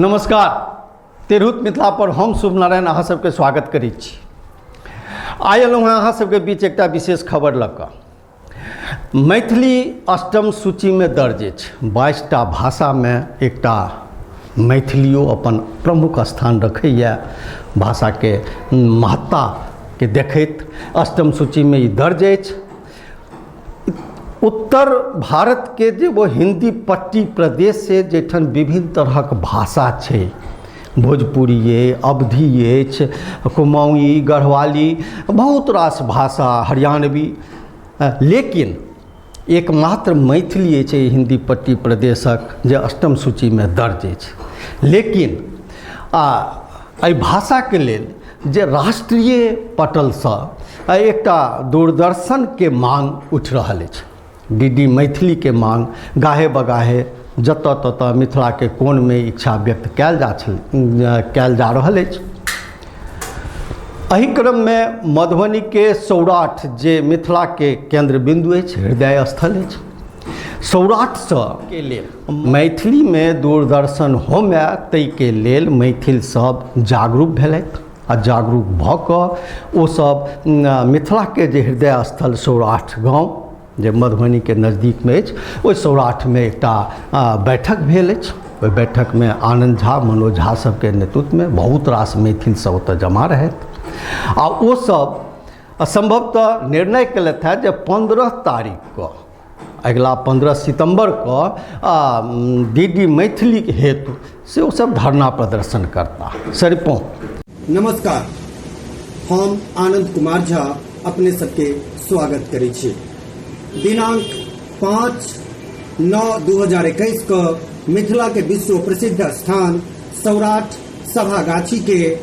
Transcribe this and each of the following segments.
नमस्कार, तिरहुत मिथिला पर हम शुभ नारायण अहाँ सबके स्वागत करै छी। आइ एलहुँ हेँ अहाँ सबके बीच एकटा विशेष खबर लऽ कऽ। मैथिली अष्टम सूचीमे दर्ज अछि। 22टा भाषामे एकटा मैथिलियो अपन प्रमुख स्थान रखैए। भाषाके महत्ताके देखैत अष्टम सूचीमे ई दर्ज अछि। उत्तर भारतके जे वो हिन्दी पट्टी प्रदेश से जाहिठाम विभिन्न तरहक भाषा छै, भोजपुरी अइ, अवधी अछि, कुमाऊँी, गढ़वाली, बहुत रास भाषा, हरियाणवी, लेकिन एकमात्र मैथिली अछि एहि हिन्दी पट्टी प्रदेशक जे अष्टम सूचीमे दर्ज अछि। लेकिन एहि भाषाके लेल जे राष्ट्रीय पटलसँ एकटा दूरदर्शनके माँग उठि रहल अछि, डी डी मैथिलीके माँग गाहे बगाहे जतऽ ततऽ मिथिलाके कोनमे इच्छा व्यक्त कयल जा रहल अछि। एहि क्रममे मधुबनीके सौराठ जे मिथिलाके केन्द्र बिन्दु अछि, हृदय स्थल अछि, सौराठसँ के लेल मैथिलीमे दूरदर्शन होमय ताहिके लेल मैथिल सब जागरूक भेलथि आ जागरूक भऽ कऽ ओसब मिथिलाके जे हृदय स्थल सौराठ गाँव जे मधुबनीके नजदीकमे अछि, ओहि सौराठमे एकटा बैठक भेल अछि। ओहि बैठकमे आनन्द झा, मनोज झा सबके नेतृत्वमे बहुत रास मैथिल सब ओतऽ जमा रहथि आ ओसब सम्भवतः निर्णय केलथि हेँ जे 15 तारीखके अगिला 15 सितम्बरके डी डी मैथिलीके हेतु से ओसब धरना प्रदर्शन करता। सरिपों। नमस्कार, हम आनंद कुमार झा अपने सबके स्वागत करै छी। दिनांक 5/9/2021 के मिथिला के विश्व प्रसिद्ध स्थान सौराठ सभागाछी के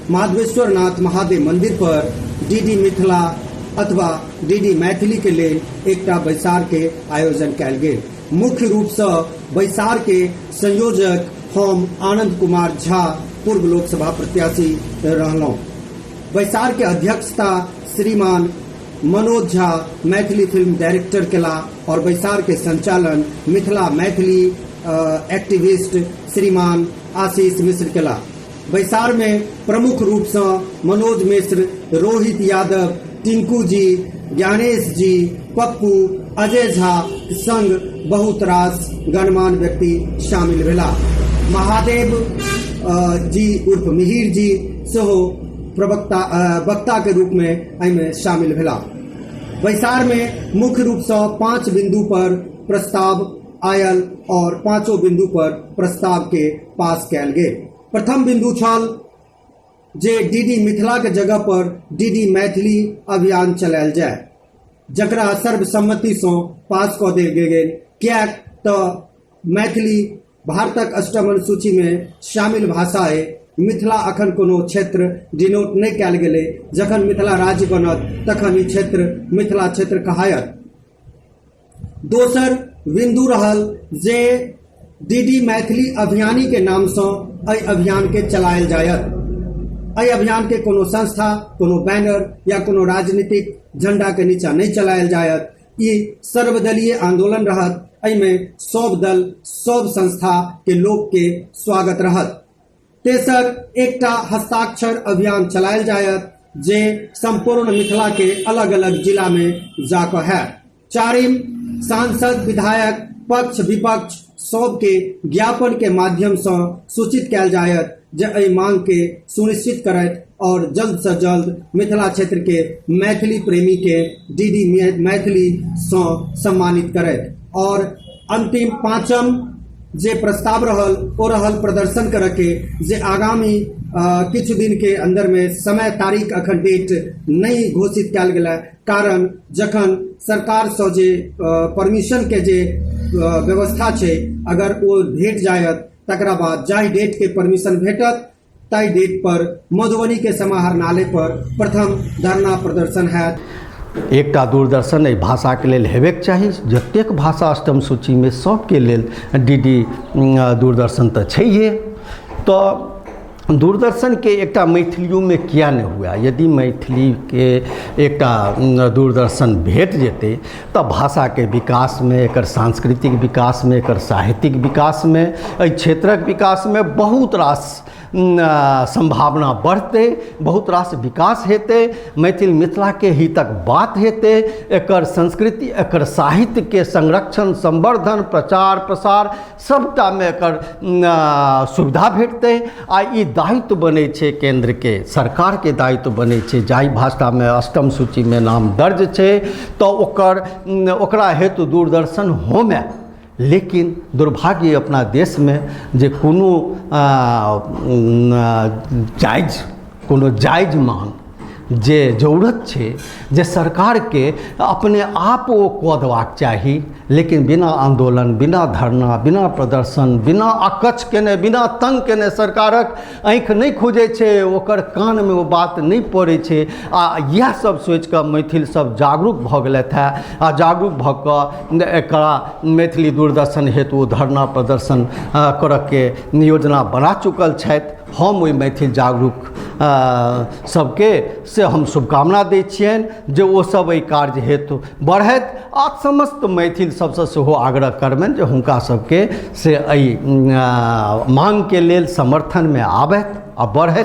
माधवेश्वर नाथ महादेव मंदिर पर डीडी मिथिला अथवा डीडी मैथिली के लेल एकटा बैसार के आयोजन कयल गेल। मुख्य रूप से बैसार के संयोजक हम आनंद कुमार झा पूर्व लोकसभा प्रत्याशी रहलहुँ। बैसार के अध्यक्षता श्रीमान मनोज झा मैथिली फिल्म डायरेक्टर केला और बैसार के संचालन मिथिला मैथिली एक्टिविस्ट श्रीमान आशीष मिश्र केला। बैसार में प्रमुख रूप से मनोज मिश्र, रोहित यादव, टिंकू जी, ज्ञानेश जी, पप्पू, अजय झा संग बहुत रास गणमान्य व्यक्ति शामिल भेला। महादेव जी उर्फ मिहिर जी सेहो प्रवक्ता वक्ता के रूप में एहिमे शामिल भेला। बैसार में मुख्य रूप से 5 बिंदु पर प्रस्ताव आयल और 5 बिंदु पर प्रस्ताव के पास कयल गेल। प्रथम बिंदु छल जे डीडी मिथिला के जगह पर डीडी मैथिली अभियान चलायल जाय, जकरा सर्वसम्मति से पास कऽ देल गेल, किएक तऽ मैथिली भारतक अष्टम अनुसूची में शामिल भाषा है। मिथिला अखन कोनो क्षेत्र डिनोट नहीं कयल गेलै, जखन मिथिला राज्य बनत तखन ई क्षेत्र मिथिला क्षेत्र कहायत। दोसर बिंदु रहल जे डीडी मैथिली अभियानी के नाम से एहि अभियान के चलायल जायत। एहि अभियान के कोनो संस्था, कोनो बैनर या कोनो राजनीतिक झंडा के नीचा नहीं चलायल जायत। ई सर्वदलीय आंदोलन रहत, एहिमे सब दल सब संस्था के लोक के स्वागत रहत। तेसर, एकटा हस्ताक्षर अभियान चलायल जायत जे संपूर्ण मिथिला के अलग अलग जिला में जाकर है। चारिम, सांसद विधायक पक्ष विपक्ष सबके ज्ञापन के माध्यम से सूचित कयल जायत जे एहि मांग के सुनिश्चित करैत और जल्द से जल्द मिथिला क्षेत्र के मैथिली प्रेमी के डीडी मैथिली से सम्मानित करैत। और अंतिम पांचम जे प्रस्ताव रहल ओ रहल प्रदर्शन करे के जे आगामी किछु दिन के अंदर में समय तारीख अखन डेट नहीं घोषित कयल गेल है, कारण जखन सरकार से जे परमिशन के जे व्यवस्था छै अगर ओ भेट जायत तकरा बाद जाहि डेट के परमिशन भेटत ताहि डेट पर मधुबनी के समाहरणालय पर प्रथम धरना प्रदर्शन हैत। एकटा दूरदर्शन एहि भाषाके लेल हेबेके चाही। जतेक भाषा अष्टम सूचीमे सबके लेल डी डी दूरदर्शन तऽ छैहे। तऽ दूरदर्शनके एकटा मैथिलियोमे किआ नहि हुए? यदि मैथिलीके एकटा दूरदर्शन भेट जेतै तऽ भाषाके विकासमे, एकर सांस्कृतिक विकासमे, एकर साहित्यिक विकासमे, एहि क्षेत्रक विकासमे बहुत रास सम्भावना बढ़तै, बहुत रास विकास हेतै, मैथिल मिथिलाके हितक बात हेतै, एकर संस्कृति, एकर साहित्यके संरक्षण, संवर्धन, प्रचार प्रसार सबटामे एकर सुविधा भेटतै। आ ई दायित्व बनै छै केन्द्रके, सरकारके दायित्व बनै छै। जाहि भाषामे अष्टम सूचीमे नाम दर्ज छै तऽ ओकरा हेतु दूरदर्शन होमय। लेकिन दुर्भाग्य अपना देशमे जे कोनो जायज मांग, जे जरूरत छै, जे सरकारके अपने आप ओ कऽ देबाक चाही, लेकिन बिना आन्दोलन, बिना धरना, बिना प्रदर्शन, बिना अकछ केने, बिना तंग केने सरकारक आँखि नहि खुजै छै, ओकर कानमे ओ बात नहि पड़ै छै। आ इएह सब सोचिकऽ मैथिल सब जागरूक भऽ गेलथि हेँ आ जागरूक भऽ कऽ एकरा मैथिली दूरदर्शन हेतु धरना प्रदर्शन करऽके योजना बना चुकल छथि। हम ओहि मैथिल जागरूक सबके से हम शुभकामना दै छियनि जे ओ सब एहि कार्य हेतु बढ़थि आ समस्त मैथिल सबसँ सेहो आग्रह करबनि जे हुनका सबके से एहि माँगके लेल समर्थनमे आबथि आ बढ़थि।